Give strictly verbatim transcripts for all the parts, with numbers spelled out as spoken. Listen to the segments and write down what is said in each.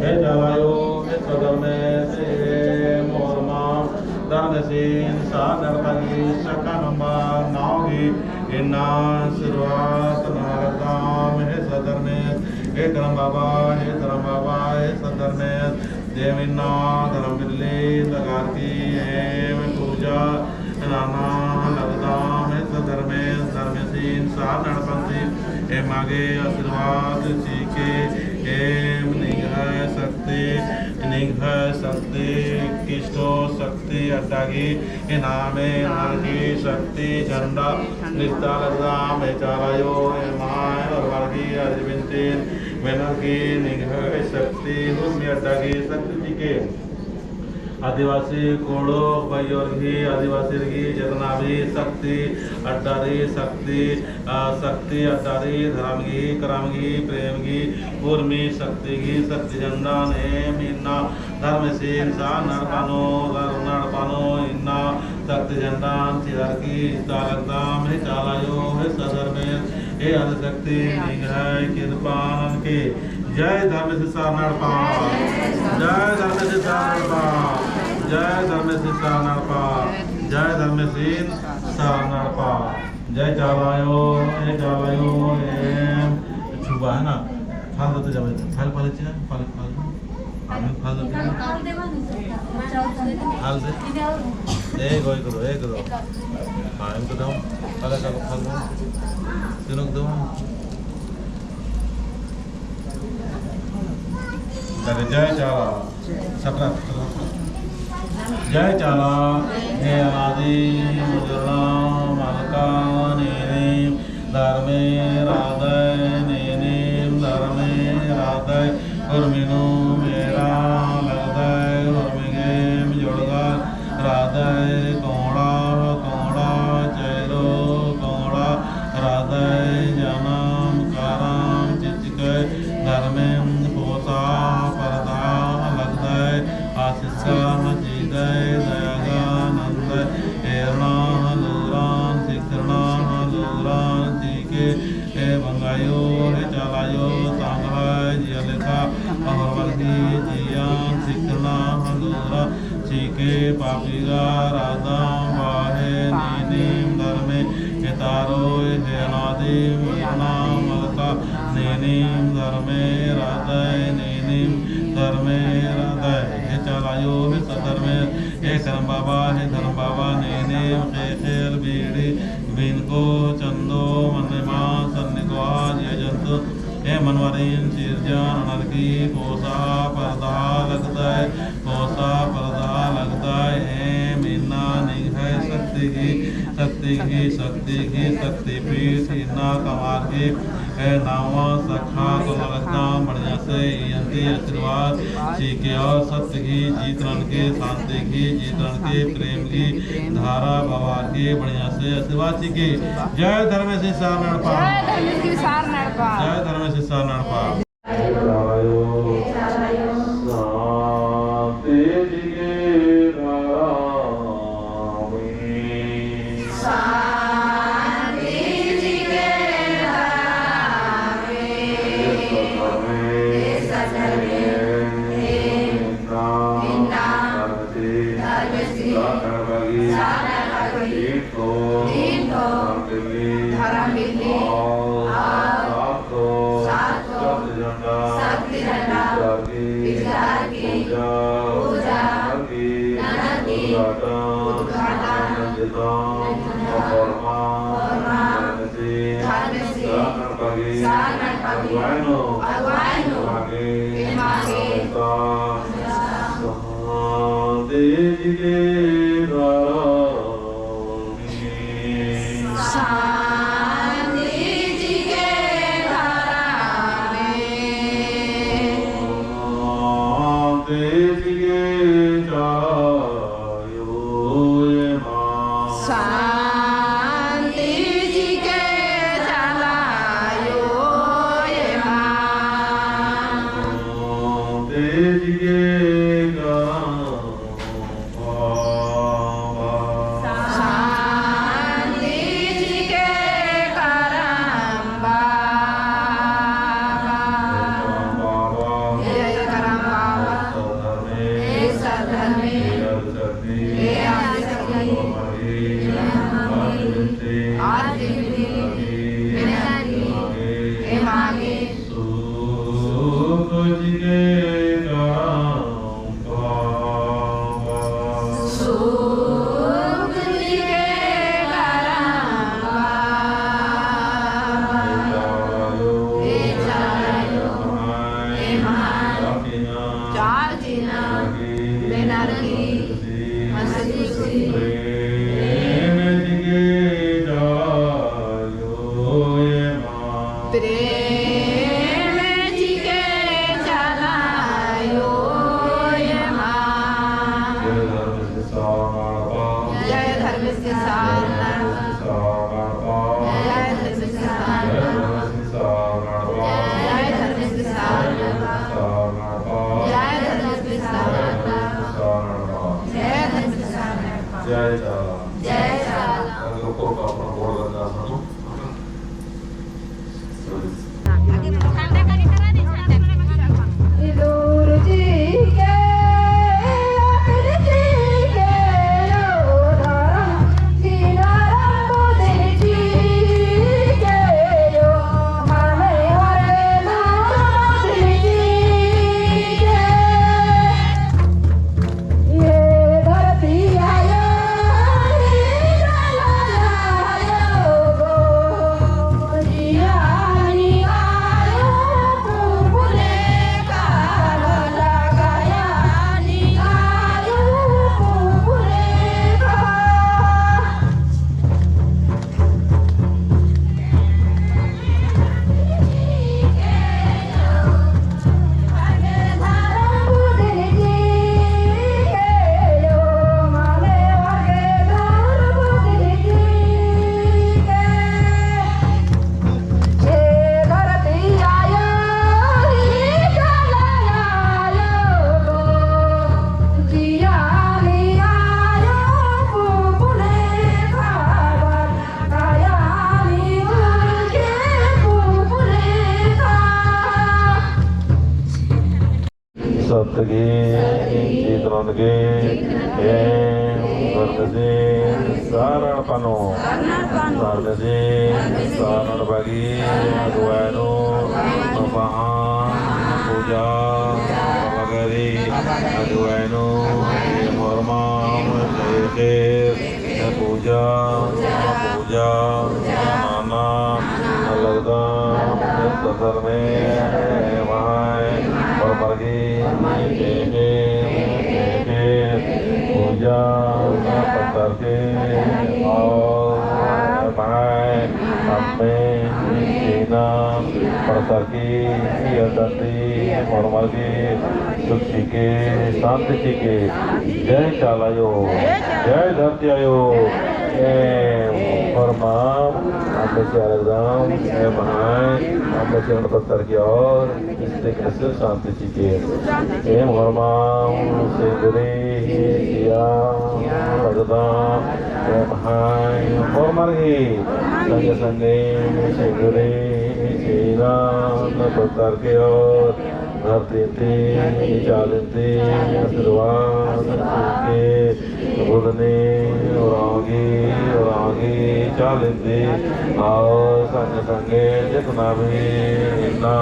हे चालायो, हे सद्धर्मेस, हे मोर माम धर्मेसिन सरना एड़पा गही शाखा नंबर नौ गही इन्ना शुरुआत नना लगदम। हे सद्धर्मेस, हे करम बाबा, हे धरम बाबा, हे सद्धर्मेस, एम इन्ना धरम बिल्ली लगारकी एम पूजा नना लगदम। हे सद्धर्मेस, धर्मेसिन सरना एड़पा ती एमा गे आशीर्वाद चिके एम निंग्है शक्ति, निंग्है शक्ति, किष्टो शक्ति अड्डा गही इन्ना एम नलगी शक्ति झंडा निस्ता लगदम। हे चालायो, एमा एन और मलगी अर्जी बिनती मेनर की निंग्है शक्ति, उर्मी अड्डा गही शक्ति चिके। आदिवासी कुँड़ुख़ भइयोर गही, आदिवासीर गही जेतना भी शक्ति अड्डारी शक्ति, अ, शक्ति अड्डारी धरम गही, करम गही, प्रेम गही, उर्मी शक्ति गही शक्ति झंडान एम इन्ना धर्मेसिन सरना एड़पा नू, सरना एड़पा नू इन्ना शक्ति झंडान चिअरकी इजता लगदम। हे चालायो, हे सद्धर्मेस, हे आदिशक्ति, निंग्है किरपा ननके। जय धर्मेस सरना एड़पा, जय धर्मेस सरना एड़पा, जय धर्मेस सरना एड़पा, जय धर्मेसिन सरना एड़पा। जय चालायो, जय चालायो, एम छुबा है ना, फल देते जावे, फल, फल चिआ, फल, फल। आमी फल दो, फल दे। ए, गोई करो, ए करो। हाँ, इनको दो। फल का फल दो। तीनों को दो। अरे, जय चाला। सपना। जय चाला। हे अनादि मुजरना मलका नीनी धर्मे रअदय, नीनिम धर्मे रअदय, उर्मी नू मेरा लगदय, उर्मी गेम जोड़गा रअदय, कोंड़ा, कोंड़ा, चैरो, कोंड़ा रअदय, जनम, करम, चिचकय, धर्मेम पोसा, परदा लगदय, आशीष का चिदय, दया गा नंदय, एरना लूरन, सिखरना लूरन, चिके, हे बंगायो, हे चालायो, संगहाय जिया लेखा, अहर बरकी जियान, सिखरना लूरन, चिके, पापी गा रअदम बाहे, नीनिम धर्मे, हे तारोय, हे अनादिम, एरना मलका, नीनिम धर्मे रअदय, नीनिम धर्मे रअदय, हे चालायो, हे सद्धर्मे, हे करम बाबा, हे धरम बाबा, नीनिम ख़ेख़ेल बीड़ी, बिनको, चंदो, मन्नेमा, सन्निकवा, जिया जंतु, हे मनवरिन सिरजन ननरकी पोसा परदा लगदय, पोसा परदा लगदय, एम इन्ना निंग्है शक्ति गही, शक्ति गही, शक्ति गही, शक्ति पीठ इन्ना कमअर की, ए, नवा शाखा खोला लगदम बढ़िया से, इयंती आशीर्वाद चिके और सत्य गही जीत ननके, शांति गही जीत ननके, प्रेम गही धारा बहअर की बढ़िया से आशीर्वाद चिके। जय धर्मेस सरना एड़पा। जय धर्मेस सरना एड़पा। जय धर्मेस सरना एड़पा। शांति चिके धारा में। शांति चिके धारा में। धर्म बिल्ली, और सात गो शक्ति झंडा, शक्ति झंडा, पूजा, पूजा, ननर की, ननर की, उद्घाटन, उद्घाटन, नंजता, नंजता, होरमा, होरमा, धर्मेसी, धर्मेसी, सरना एड़पा गही, सरना एड़पा गही, अगुवाई नू, अगुवाई नू, एमा गे, एमा गे, हमेशा, हमेशा, शांति चिके धारा में। शांति चिके धारा में। शांति चिके चालायो एमा। शांति चिके चालायो एमा। शांति चिके चालायो शांति चिके करम बाबा। हे करम प्रेम चिके चाला आयो एमा। प्रेम चिके चाला आयो एमा। जय धर्मेस के साथ नड़पा। जय धर्मेस के साथ नड़पा। जय धर्मेस के साथ नड़पा। जय धर्मेस के साथ नड़पा। जय धर्मेस के साथ नड़पा। जय धर्मेस के साथ नड़पा। जय धर्मेस के साथ नड़पा। जय चाला। जय चाला। अगर को अपना बोल लगा सुनो। सत्य गही, जीत ननके, एम धर्मेसी सारन पनो, धर्मेसी सारन बागी अगुवाई नू, पहान पूजा, पलगरी अगुवाई नू, एम होरमाम, जय जय पूजा, पूजा नना लगदम, धर्मेस एम्है होरमर गही, पूजा पत्तर की, और एम्है अम्म, इन्ना पत्तर की, इयदंती होरमर गही सुख चिके, शांति चिके। जय चाला आयो, जय धरती आयो। एम होरमाम अम्म से लगदम, एम्है अम्म से पत्तर की और इस्ते कसे शांति चिके। एम होरमाम सिंदूरी चिआ लगदम, एम्है होरमर गही संगे संगे सिंदूरी चिअना पत्तर की और धरती ती, चाली ती आशीर्वाद चिके, बुधनी, उराँव गही, उराँव गही, चाली ती, और संगे संगे जितना भी इन्ना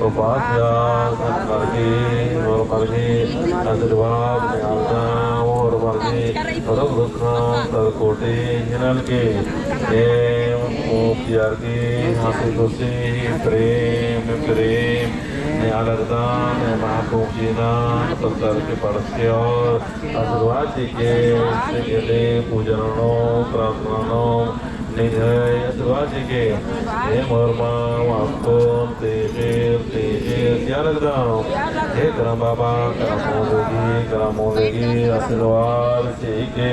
उपास या संकर की, होरमर गही आशीर्वाद नेआलदम, होरमर गही रोग दुख तर कोटी हिनल की, एम उपियर की हँसी खुशी, प्रेम, प्रेम नेआ लगदम, एम्है कुमसिनन पत्तर की पड़स की और आशीर्वाद चिके, इस्ते गही पूजा ननोम, प्रार्थना ननोम, निंग्है आशीर्वाद चिके। एम होरमाम अक्कुन तीखिर, तीखिर चिआ लगदम। हे करम बाबा, करम मोले गही, करम मोले गही आशीर्वाद चिके।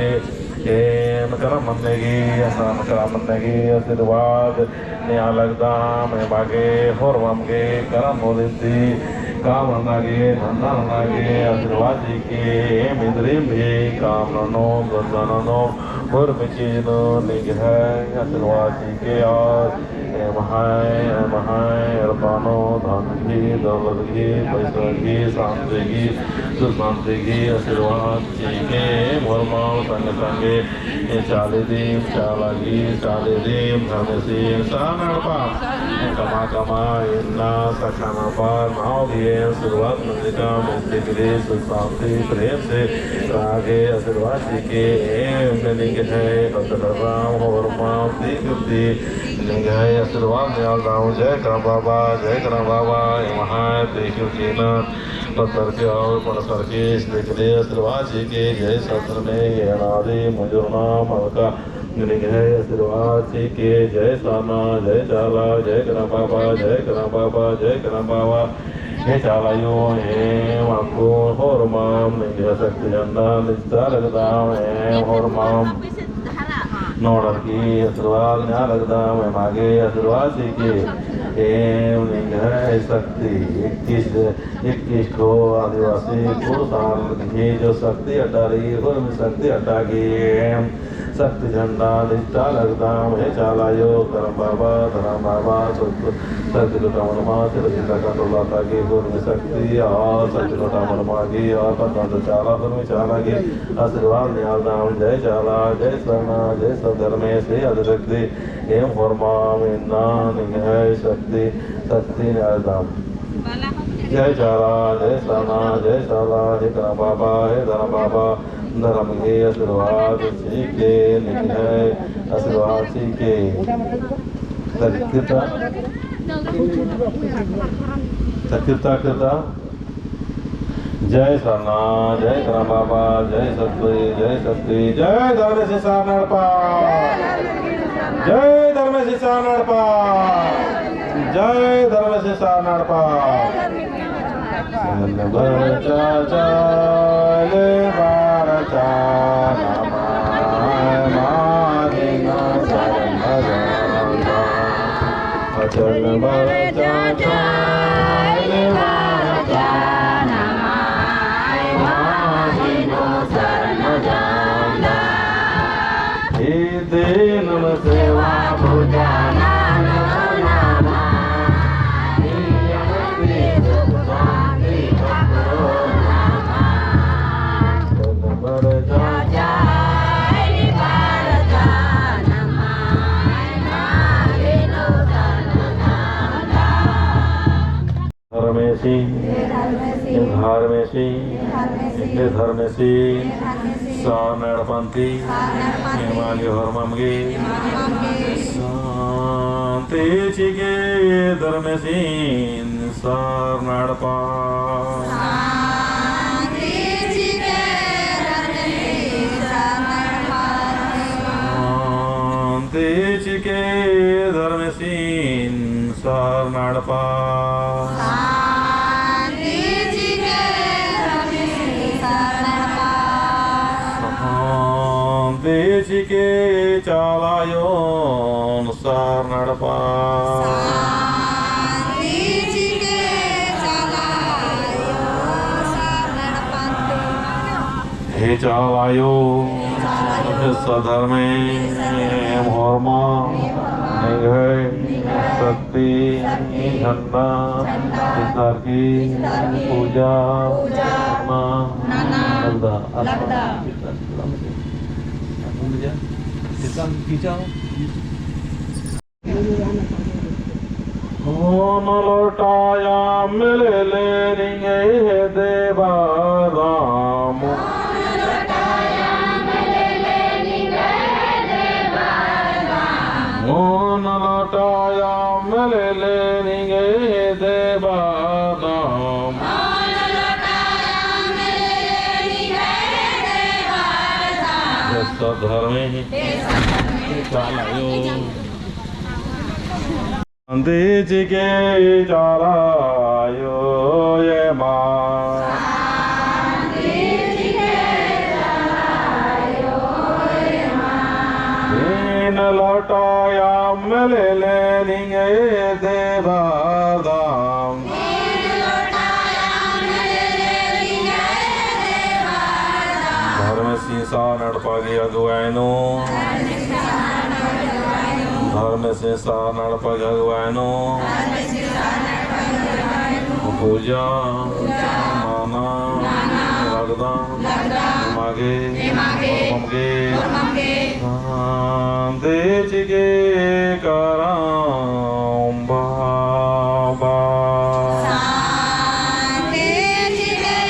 एम करम मन्ने गही, असन करम मन्ने गही आशीर्वाद नेआ लगदम, एमा गे होरमम गे करम मोले ती काम नना गे, धंधा नना गे आशीर्वाद चिके। एम इन्द्रिम भी काम ननोम, धंधा ननोम, होरमी चीज नू निंग्है आशीर्वाद चिके और एम्है, एम्है एड़पा नू धन गही, दौलत गही, पैसा गही, शांति गही, सुख शांति गही आशीर्वाद चिके। एम होरमाम संगे संगे ए चाली दिम, चाला गही, चाली दिम, धर्मेसी सारन एड़पा कमआ कमआ इन्ना सखा नपा नाव दिए आशीर्वाद नंजका, मस्ती गही सुख शांति प्रेम से रआ गे आशीर्वाद चिके। एम निंग्है पत्तर की होरमाम तीखिर ती निंग्है आशीर्वाद नेआलदम। जय करम बाबा, जय करम बाबा। एम्है त्रिशूल चिन्ह पत्थर के और पड़सर के इस देख ले आशीर्वाद चिके। जय सत धर्मे अनादि मुंजुरना मलका निंग्है आशीर्वाद चिके। जय सरना, जय चाला, जय करम बाबा, जय करम बाबा, जय करम बाबा। हे चालायो, एम अक्कुन होरमम निंग्है शक्ति झंडा लिजता लगदम, एम होरमम नोड़र की आशीर्वाद नेआ लगदम, एमा गे आशीर्वाद चिके। एम निंग्है शक्ति इक्कीस, इक्कीस ठो आदिवासी पुरुषार की जो शक्ति अड्डा रई, होरमी शक्ति अड्डा गे एम शक्ति झंडा लिजता लगदम। हे चालायो, करम बाबा, धरम बाबा, शक्ति, शक्ति लुटावन मा, सिर जिंदा का टोला ताकि होरमी शक्ति और शक्ति लुटावन मा की और पद्मा चाला, होरमी चाला की आशीर्वाद नेआलदम। जय चाला, जय सरना, जय सत धर्मेसी आदिशक्ति। एम होरमम इन्ना निंग्है शक्ति, शक्ति नेआलदम। जय चाला, जय सरना, जय चाला, हे करम बाबा, हे धरम बाबा, धरम गे आशीर्वाद चिके, निंग्है आशीर्वाद चिके। तकिरता, तकिरता, तकिरता। जय सरना, जय करम बाबा, जय शक्ति, जय शक्ति, जय धर्मेसी सरना एड़पा। जय धर्मेसी सरना एड़पा। जय धर्मेसी सरना एड़पा। चल बरचा, चल बरचा, नम्है मादिन सरना जान्दा। चल बरचा, चल बरचा, नम्है मादिन सरना जान्दा। ई दिन में सेवा पूजा नाम नामा, ई अमृत सुख शांति पकड़ो नामा। धर्मेसी, धर्मेसी, धर्मेसी, सरना एड़पन्ती, एमा गे होरमम गे शांति चिके। धर्मेसी सरना एड़पा। शांति चिके। धर्मेसी सरना एड़पा। शांति चिके। शांति चिके। चालायोन सरना एड़पा। शांति चिके। चालायोन सरना एड़पा। हे चालायो, हे सत धर्मे, एम होरमा निंग्है शक्ति झंडा इजतार की पूजा नना लगदम। ओन लोटा अम्म लेले निंग्है देवा राम। ओन लोटा अम्म लेले निंग्है देवा राम। हे सत धर्मे, चालायो। शांति चिके चालायो एमा। तीन लोटा अम्म लेले निंग्है देवा राम। धर्मेसी सरना एड़पा गे अगुवाई नू। धर्मेसी सरना एड़पा गे अगुवाई नू। पूजा नना लगदम। एमा गे, होरमम गे। शांति चिके करम बाबा। शांति चिके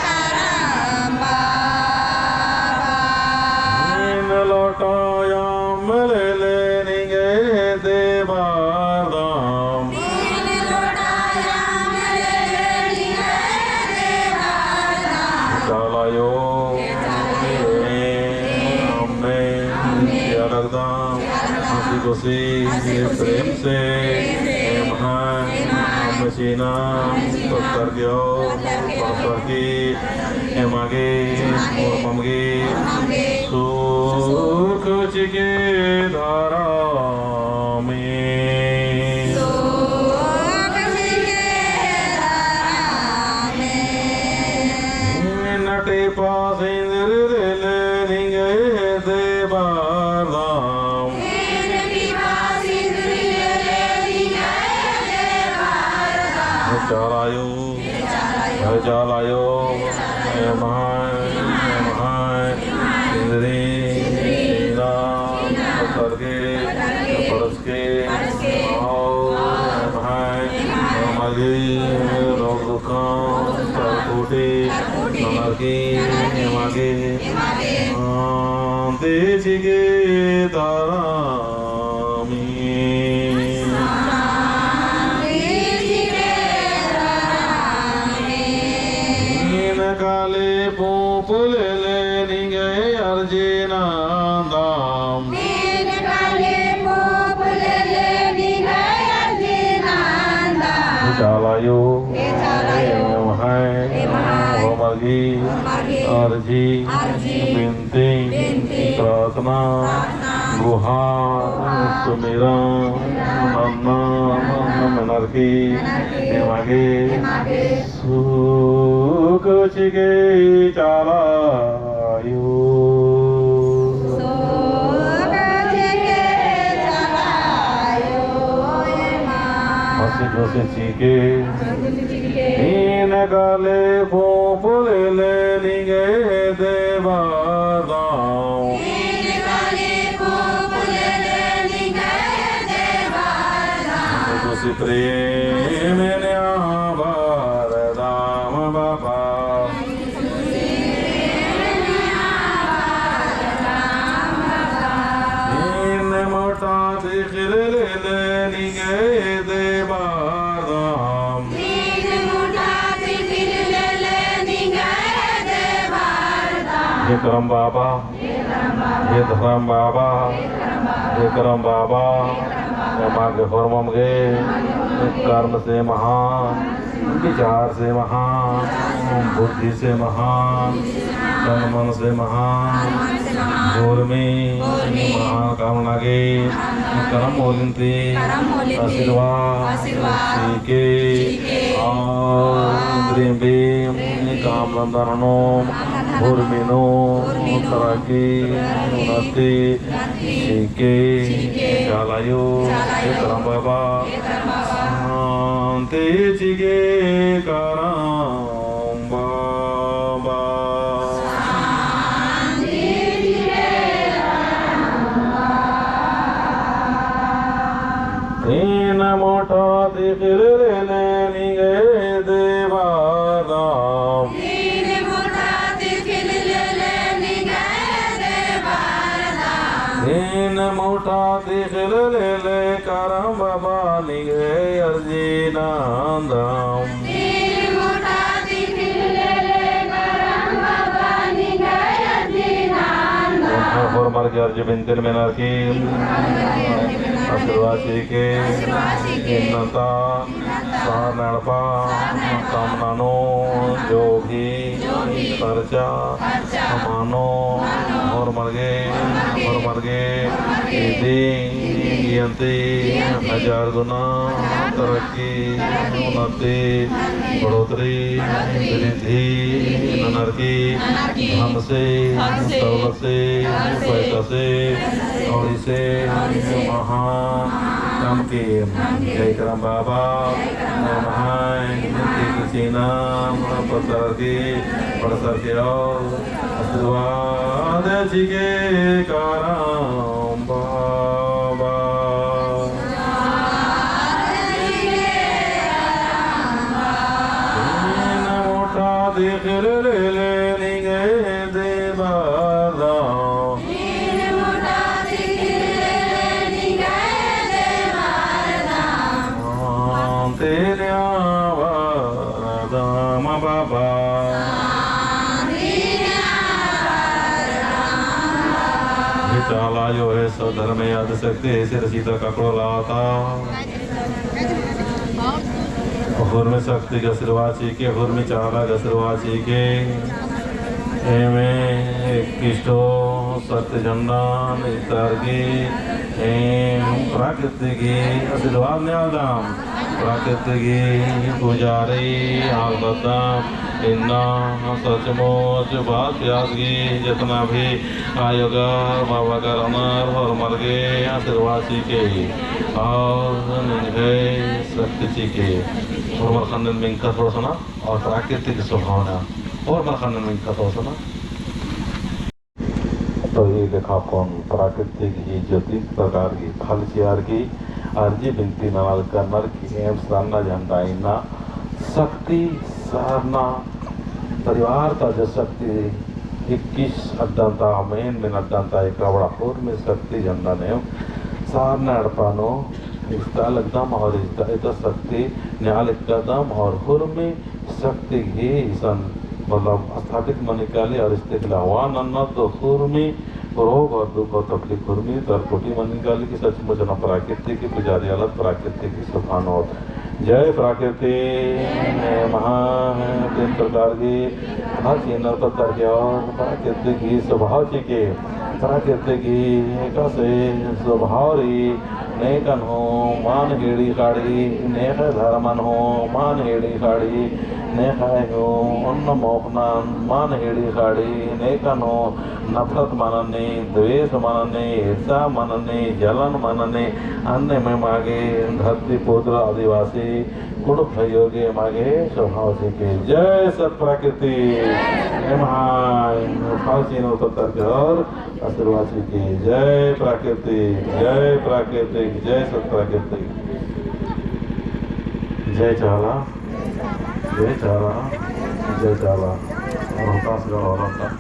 करम बाबा। तीन लोटा अम्म लेले निंग्है देवा से प्रेम से एम्है अम्म चीना पत्तर के और पत्तर की एमा गे होरमम गे सुख चिके धरमी। नटे पास इंद्र ले ले निंगे दे बारदाम। चालायो, चालायो, एम्है, एम्है, सिंदरी, सीना, पत्तर के, परस के, आओ, एम्है, एमा गे, रोग दुखम, चार कोटी, ननर की, एमा गे, शांति चिके धरमी। इन काले पूंप ले ले निंगे अर्जी नंदम। चालायो, एम्है, होरमर गे, अर्जी, बिनती, प्रार्थना, गुहार, सुमिरन, नन्ना, नन्ना मेनर की, एमा गे, सुख चिके चालायो। हंसी खुशी चिके। इन काले पूंप ले ले निंगे दे बारदाम। खुशी प्रेम ने आ बारदाम बाबा। इन मोटा तिखिल ले ले निंगे दे बारदाम। हे करम बाबा, हे धरम बाबा, हे करम बाबा, एमा गे होरमम गे, कर्म से महान, विचार से महान, बुद्धि से महान, तन मन से महान, होरमी महान काम नना गे करम होलिन ती आशीर्वाद चिके। और इन्द्रिम भी काम धंधा ननोम, होरमी नू तरक्की उन्नति चिके। चालायो, हे करम बाबा, शांति चिके करम बाबा। तीन मोटा तिखिल ले ले निंगे दे बारदाम। तीन मोटा तिखिल ले ले करम बाबा निंगे अर्जी नंदम। होरमर गे अर्जी बिनतिन मेनर की आशीर्वाद चिके। इन्नता सारना एड़पा कमना नू जो भी खर्चा मनो, होरमर गे, होरमर गे इदी इयंती हजार गुना तरक्की, उन्नति, बढ़ोतरी, वृद्धि ननर की, धन से, दौलत से, पैसा से, और इसे महान काम के जय करम बाबा, महान के सीना पत्तर के, पत्तर के और आशीर्वाद चिके करम बाबा। तीन मोटा तिखिल ले ले निंगे दे बारदाम। तीन मोटा तिखिल ले ले निंगे दे बारदाम। तीन आवा राम बाबा। हे चाला अयो है सत धर्मे आदि शक्ति है, सिर सीता ककड़ो लाता। हुरमी शक्ति गे आशीर्वाद चिके, हुरमी चाला गे आशीर्वाद चिके। एमे इक्कीस ठो शक्ति झंडा इतार की एम प्राकृतिक गही आशीर्वाद नेआलदम। प्राकृतिक गही पुजारी आलदम। इन्ना सचमुच बात प्यास गही जितना भी आयोगर बाबा करनर होरमर गे आशीर्वाद चिके और निंग्है शक्ति चिके। होरमर ख़न्नन मिंखा थोड़ा सा ना और प्राकृतिक स्वभाव ना होरमर ख़न्नन मिंखा थोड़ा सा ना। तो ई लेखा कोन प्राकृतिक ही ज्योतिष प्रकार की फल चिअर की अर्जी बिनती ननालकनर की एम सरना झंडा इन्ना शक्ति सरना परिवार ता जो शक्ति इक्कीस अड्डा ता मेन मेन अड्डा ता एक बड़ा हुरमी शक्ति झंडा नेम सरना एड़पा नू इजतालकदम और इजता इता शक्ति नेआलकदम और हुरमी शक्ति गही इसन मतलब स्थापित मनी काली और इस्ते के अलावा नन्ना तो हुरमी रोग और दुख और तकलीफ हुरमी तरकोटी मनी काली कि सचमुच ना प्राकृतिक गही पुजारी आलत प्राकृतिक गही सुखान होत। जय प्राकृतिक। महा तीन प्रकार की हर चीज नर पत्थर के और प्राकृतिक गही स्वभाव चिके प्राकृतिक गही एकासे स्वभाव रई नेकन हूँ मान हेड़ी खाड़ी, नेखय धर्मन हूँ मान हेड़ी खाड़ी, नेखय हूँ उन्न मोखनन मान हेड़ी खाड़ी, नेकन हूँ नफरत मननी, द्वेष मननी, ईर्षा मननी, जलन मननी, अन्ने में मागे धरती पुत्र आदिवासी कुँड़ुख़ भइयो गे मागे स्वभाव चिके। जय सत प्राकृति। एम्है फल चिन्ह पत्थर के और आशीर्वाद चिके। जय प्राकृतिक, जय प्राकृतिक, जय सत प्राकृतिक। जय चाला, जय चाला, जय चाला। रोहतासगढ़ वाला था।